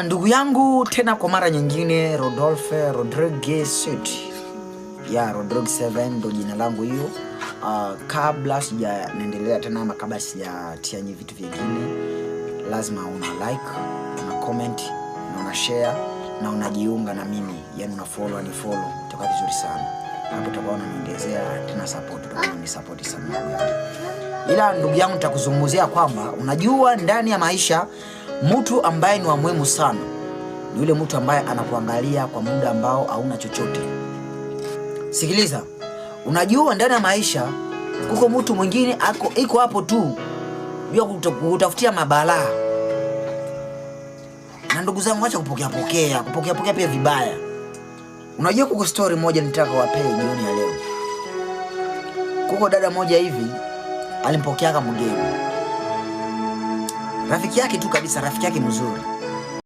Ndugu yangu tena kwa mara nyingine Rodolphe Rodriguez ya Rodriguez 7 ndo jina langu hiyo. Kabla sija naendelea tena ama kabla sijatia nyi vitu vingine, lazima una like, una comment na una share na unajiunga na mimi, yani una follow ni follow, itakuwa vizuri sana hapo, utakuwa unaniongezea tena support, utakuwa unanisupport sana ndugu yangu. Ila ndugu yangu nitakuzungumzia kwamba unajua, ndani ya maisha mtu ambaye ni wa muhimu sana ni yule mtu ambaye anakuangalia kwa muda ambao hauna chochote. Sikiliza, unajua ndani ya maisha kuko mtu mwingine ako iko hapo tu jua kutafutia mabalaa. Na ndugu zangu, acha kupokea pokea, kupokea pokea pia vibaya. Unajua kuko story moja nitaka wapee jioni ya leo. Kuko dada moja hivi alimpokeaga mgeni, rafiki yake tu kabisa, rafiki yake mzuri.